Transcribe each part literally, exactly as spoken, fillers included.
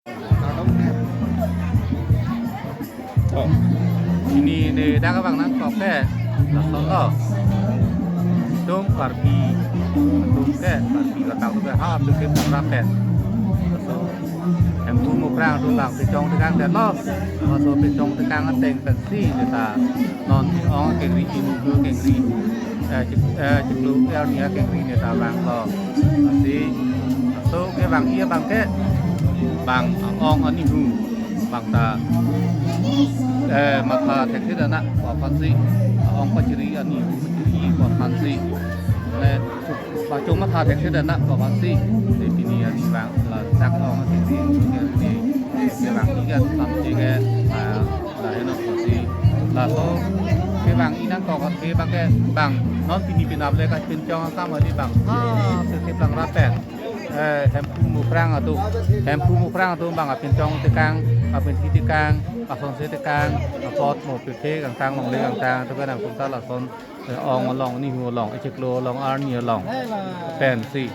Oh. Pini ne dak abang nangkok ke, lason lo. Itum Karbi atum ke, Karbi kata ke ha atum ke pura pen. Laso Hemphu Mukrang atum bang pechong tekang det lo. Laso pechong tekang ateng pensi neta non ong kengri, inut kengri, eh, chik-, eh, chiklo arni akengri neta vanglo. Lasi laso kevang-i abang ke, bang ong anihu, bang ta, eh, matha thekthe det na pu aphansi, ong pachiri, anihu pachiri pu aphansi, le bachung matha thekthe det na pu aphansi, le pini arni vang, la dak ong anihu, pini arni vang-i kan samjing ke, ah, la heno pusi, laso kevang-i nangkok athe abang ke, bang non pini penap le kachinchong akam kali bang, ha, sirkep lang rapen. Eh, Hemphu Mukrang atum, Hemphu Mukrang atum bang apinchong tekang, apinthi tekang, asonse tekang, apot mo pirthe kangtang longle kangtang, atum ke nangtum ta lason, eh, ong along, anihu along, echiklo along, arni along pensi,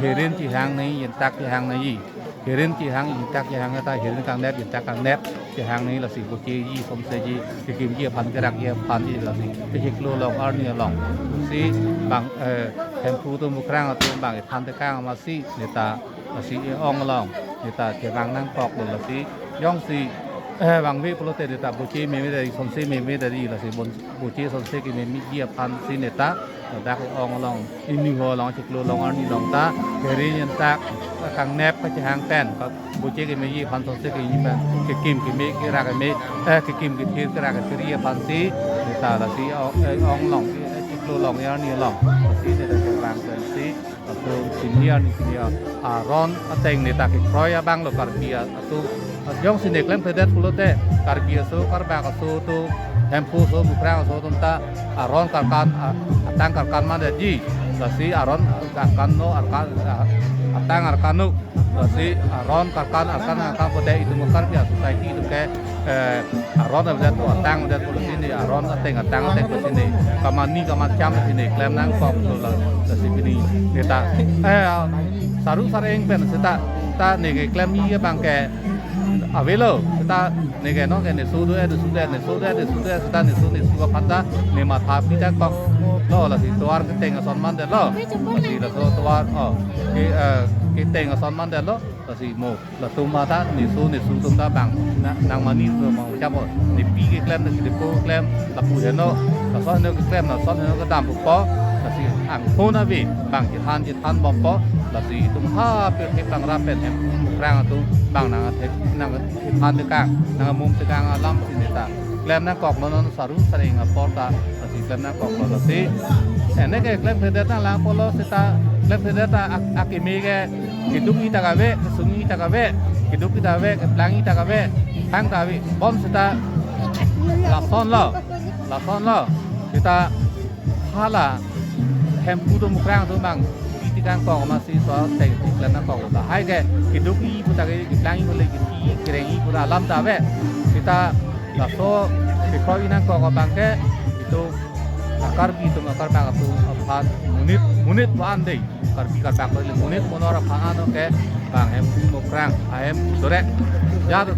hirin chihang nangji, yentak chihang nangji. Hirin chihang, yentak chihang ta, hirin kangnep, yentak kangnep chihang nangji, lasi bocheji, somseji, kekimji aphan, kerakji aphanji, lasi echiklo along, arni along si bang, eh, Hemphu atum, Mukrang atum bang iphan tekang amatsi neta, lasi ong along neta kevang nangkoklo, lasi jongsi, eh, vangve pulote neta boche meme dari, somse meme dari, lasi bon boche somse kememiji aphansi neta dak ong along, anihu along, chiklo along, arni along ta, hirin yentak kangnep kachihang pen, boche kemeji aphan, somse kemeji aphan, kekim keme, kerak keme, eh, kekim kethir, kerak kethir aphansi neta lasi ong, eh, ong along, eh, chiklo along, arni along, lasi neta kevang pensi, laso pini arni pini aron ateng neta kekroi abang lo Karbi atum. Jongsi ne klemkledet pulote, Karbi aso, Karbak aso atum, Hemphu aso, Mukrang aso atum ta aron karkan, a-, atang karkan mandetji. Lasi aron karkan no, arkan, a-, atang arkan no. Lasi aron karkan, arkan, arkan pute itum Karbi a-society itum ke, eh, aron avedet, atang avedet pulote ne, aron ateng, atang ateng pulote ne, kamani kamacham pulote ne klem nangkoklo, lasi pini neta, eh, saru sareng pen seta, ta ne keklemji abang ke avelo, seta ne ke non ke ne su do, eh, ne su do, ne su do, ne su do, seta ne su, ne su aphan ta ne matha pi ta koklo, lasi tovar keteng ason mandetlo. Lasi laso tovar, oh, ke, eh, keteng ason mandetlo, lasi mo latum ta, ne su, ne su atum ta bang, na, nangmani atum bang chaplo, ne pi keklem, ne kedepo keklem, lapu heno, lason heno keklem, lason heno kedam pupo, lasi angthon ave bang chethan chethan bompo, lasi itum ha pirthe plang rapen Hemphu Mukrang atum bang nang athe, nang thethan tekang, nang amum tekang alamsi neta klem nangkoklo, non saru sareng apor ta, lasi klem nangkoklo, lasi ene ke klemkledet nanglang pulo seta, klemkledet ta ak-, akeme ke keduk-i ta kave, kesung-i ta kave, keduk-i ta kave, keplang-i ta kave, thang ta ave. Bom seta lasonlo, lasonlo. Seta hala Hemphu atum, Mukrang atum bang pi tekang kok amatsi laso ateng klem nangkoklo. Lahai ke keduk-i pu ta ke, keplang-i pu le, kethi kereng-i pu alam ta ave. Seta laso kekroi nangkok abang ke itum Karbi atum, Karbak atum aphan monit, monit van dei. Karbi Karbak le monit monor aphan ano ke bang Hemphu Mukrang ahem sore. Jadu